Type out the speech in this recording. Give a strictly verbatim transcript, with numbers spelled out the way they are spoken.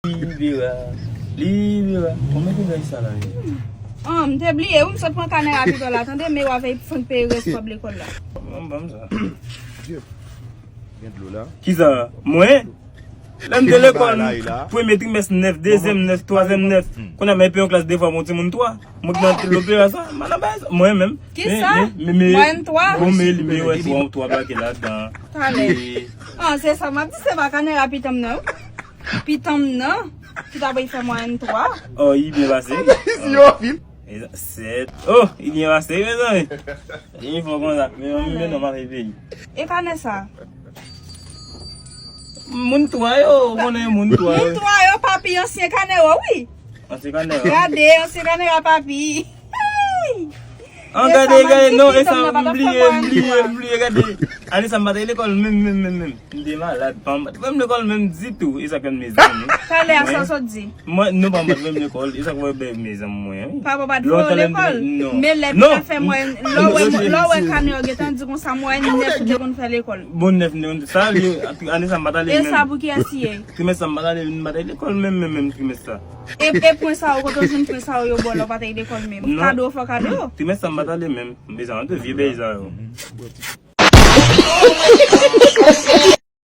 Libera, libera. Konbyen bagay sa la ye? Ah, m te bliye, wi, m sot pran kanè rapitò la, tande, men w avè fank peye rès kòb lekòl la. Ban m, ban m sa. Gen dlo la. Kisa? Mwen? Lè m te lekòl, premye trimès nèf, dezyèm nèf, twazyèm nèf. Kounye a m ap peye yon klas de fwa pou yon timoun twa. Mwen ki nan lopera sa, m pa nan bagay sa. Mwen menm. Kisa? Mwayèn twa? Bon, men li, men wè twa, twa plake ladan. Talè. Ah, se sa m ap di, se pa kanè rapitan m nan. Pitan m nan, ki ta pral fè mwayèn twa. Oh, li byen pase. Yo, vin. Sèt. Oh, li byen pase, mezanmi. Li fò konsa. Men, men non, m ap peyi. E kanè sa? Moun twa yo, ou konnen moun twa yo. Moun twa yo, papi, ansyen kanè yo, wi. Ansyen kanè yo. Gade, ansyen kanè yo, papi. An, gade, gade, non, e sa, m bliye, m bliye, m bliye, gade. Ane sa, m pa t al lekòl menm, menm, menm, menm. M te malad, pa m pa t al lekòl menm ditou. E sa k fè m, mezanmi. Talè a, sa w sot di? Mwen, non, pa m pa t al lekòl. E sa k fè m, mezanmi, mwen. Papa pa t voye w lekòl? Non. Men lè m te fè mwen, lè w wè, lè w wè kanè yo gentan di konsa, mwayèn nèf ou te konn fè lekòl. Bon, nèf, non, sa, li, ane sa, m pa t ale menm. E sa pou kiyès li ye? Trimès sa, m pa t ale, m pa t al lekòl menm, menm, menm trimès sa. E, e pwen sa yo, kote w jwenn pwen sa yo, yo ba w lè w pa t al lekòl menm? Non. Kado, fò kado. Trimès sa, m pa t ale menm. Mezanmi, de vye bèy sa yo.